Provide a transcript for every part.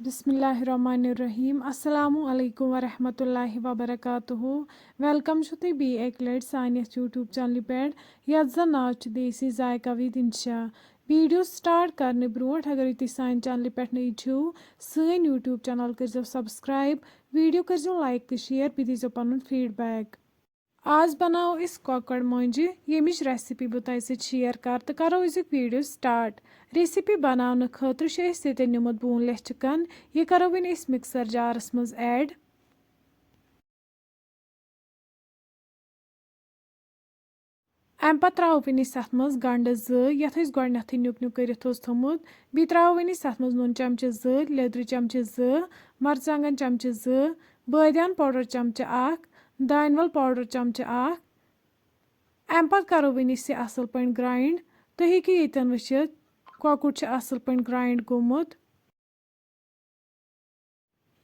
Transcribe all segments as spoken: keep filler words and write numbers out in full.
بسم اللہ الرحمن الرحیم۔ السلام علیکم ورحمۃ اللہ وبرکاتہ۔ ویلکم چھُو تُہۍ بیٚیہِ اَکہِ لَٹہِ سانہِ یَتھ YouTube چینلہِ پٮ۪ٹھ، یَتھ زَن ناو چھُ دیسی ذائقہ with انشا۔ ویڈیو سٹارٹ کرنہٕ برونٛٹھ، اگرے تُہۍ سانہِ چینلہِ پٮ۪ٹھ نٔے چھِو، سٲنۍ YouTube چینل کٔرزیو سبسکرائب، ویڈیو کٔرزیو لائک تہٕ شیئر، بیٚیہِ دیٖزیو پنُن فیڈ بیک۔ آز بناوو أسۍ کۄکر مۄنجہِ، ییٚمِچ ریسیپی بہٕ تۄہہِ سۭتۍ شیئر کرٕ، تہٕ کرو أزیُک ویڈیو سٹارٹ۔ ریسیپی بناونہٕ خٲطرٕ چھُ اَسہِ ییٚتٮ۪ن نیومُت boneless chicken۔ یہِ کرو وۄنۍ أسۍ مکسر جارس منٛز ایڈ۔ اَمہِ پتہٕ ترٛاوو وۄنۍ أسۍ اَتھ منٛز گنٛڈٕ زٕ، یَتھ أسۍ گۄڈٕنٮ۪تھٕے نیُک نیُک کٔرِتھ اوس تھوٚمُت۔ بیٚیہِ ترٛاوو وۄنۍ أسۍ اَتھ منٛز نُن چمچہٕ زٕ، لیٚدرِ چمچہٕ زٕ، مرژٕوانٛگن چمچہٕ زٕ، بٲدیان powder چمچہٕ اکھ، دانہِ وَل powder چمچہٕ اکھ۔ اَمہِ پتہٕ کرو وۄنۍ أسۍ یہِ اَصٕل پٲٹھۍ grind۔ تُہۍ ہیٚکِو ییٚتٮ۪ن وٕچھِتھ، کۄکُر چھُ اَصٕل پٲٹھۍ grind گوٚمُت۔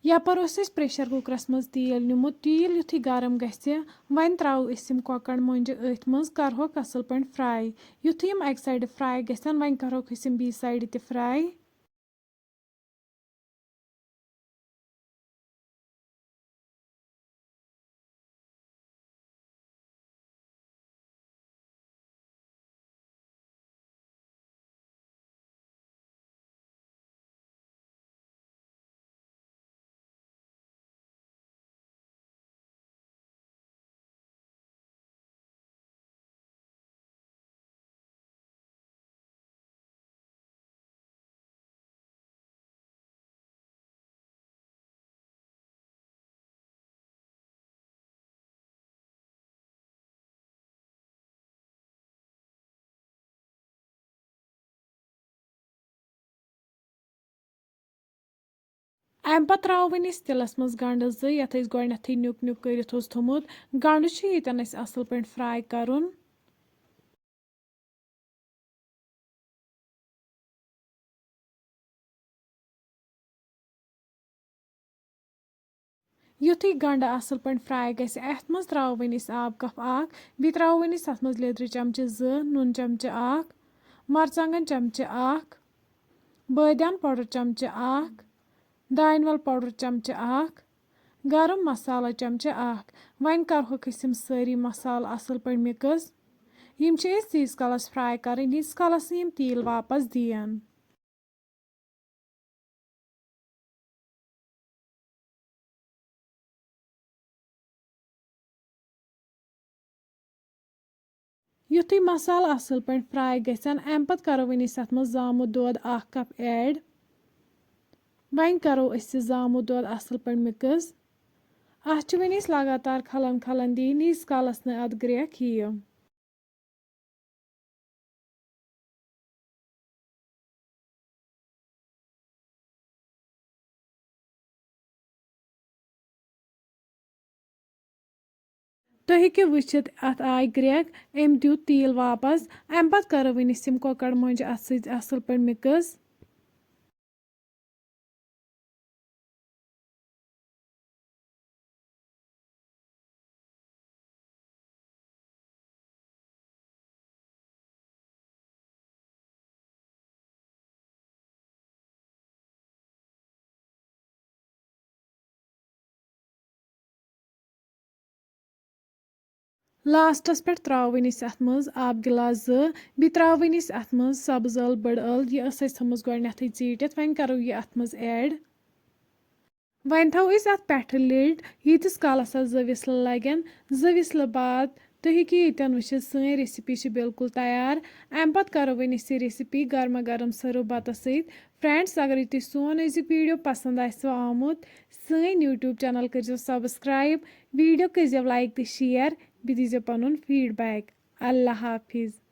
یپٲرۍ اوس اَسہِ پریشر کُکرس منٛز تیٖل نیومُت۔ تیٖل یُتھُے گرم گژھِ، وۄنۍ ترٛاوو أسۍ یِم کۄکر مۄنجہِ أتھۍ منٛز، کرہوکھ اَصٕل پٲٹھۍ fry۔ یُتھُے یِم اَکہِ سایڈٕ fry گژھن، وۄنۍ کرہوکھ أسۍ یِم بیٚیہِ سایڈٕ تہِ fry۔ اَمہِ پَتہٕ ترٛاوو وۄنۍ أسۍ تِلَس منٛز گَنٛڈٕ زٕ، یَتھ أسۍ گۄڈٕنٮ۪تھٕے نیُک نیُک کٔرِتھ اوس تھوٚمُت۔ گَنٛڈٕ چھُ ییٚتٮ۪ن اَسہِ اَصٕل پٲٹھۍ fry کَرُن۔ یُتھُے گنٛڈٕ اَصٕل پٲٹھۍ fry گژھِ، اَتھ منٛز ترٛاوو وۄنۍ أسۍ آب cup اکھ، بیٚیہِ ترٛاوو وۄنۍ أسۍ اَتھ منٛز لیٚدرِ چمچہٕ زٕ، نُن چمچہٕ اکھ، مرژٕوانٛگن چمچہٕ اکھ، بٲدیان powder چمچہٕ اکھ، دانہِ وَل powder چمچہٕ اکھ، گرم مسالہٕ چمچہٕ اکھ۔ وۄنۍ کرہوکھ أسۍ یِم سٲری مسالہٕ اَصٕل پٲٹھۍ mix۔ یِم چھِ أسۍ تیٖتِس کالَس fry کَرٕنۍ، ییٖتِس کالَس نہٕ یِم تیٖل واپس دِیَن۔ یُتھُے مسالہٕ اَصٕل پٲٹھۍ fry گژھن، اَمہِ پَتہٕ کَرو وۄنۍ أسۍ اَتھ منٛز زامُت دۄد اَکھ cup add۔ وۄنۍ کَرو أسۍ یہِ زامُت دۄد اَصٕل پٲٹھۍ mix۔ اَتھ چھِ وۄنۍ أسۍ لگاتار کھلَن کھلَن دِنۍ، ییٖتِس کالَس نہٕ اَتھ گرٛٮ۪کھ یِیہِ۔ تُہۍ ہیٚکِو وٕچھِتھ، اَتھ آے گرٛٮ۪کھ، أمۍ دیُت تیٖل واپس۔ اَمہِ پتہٕ کَرو وۄنۍ أسۍ یِم کۄکر مۄنجہِ اَتھ سۭتۍ اَصٕل پٲٹھۍ mix۔ لاسٹس پٮ۪ٹھ ترٛاوو وۄنۍ أسۍ اَتھ منٛز آبہٕ گِلاس زٕ، بیٚیہِ ترٛاوو وۄنۍ أسۍ اَتھ منٛز سبٕز ٲلہٕ، بٔڑ ٲلہٕ، یہِ ٲس اَسہِ تھٲومٕژ گۄڈٕنٮ۪تھٕے ژیٖٹِتھ، وۄنۍ کَرو یہِ اَتھ منٛز add۔ وۄنۍ تھاوو أسۍ اَتھ پٮ۪ٹھٕ lid، ییٖتِس کالَس اَتھ زٕ وِسلہٕ لَگن۔ زٕ وِسلہٕ بعد تُہۍ ہیٚکِو ییٚتٮ۪ن وٕچھِتھ، سٲنۍ recipe چھِ بالکل تیار۔ اَمہِ پَتہٕ کَرو وۄنۍ أسۍ یہِ recipe گرما گرم serve بَتَس سۭتۍ۔ Friends، اگرے تُہۍ سون أزیُک video پسنٛد آسِوٕ آمُت، سٲنۍ YouTube channel کٔرۍزیو subscribe، video کٔرۍزیو like تہٕ share، بیٚیہِ دیٖزیو پَنُن feedback۔ اللہ حافظ۔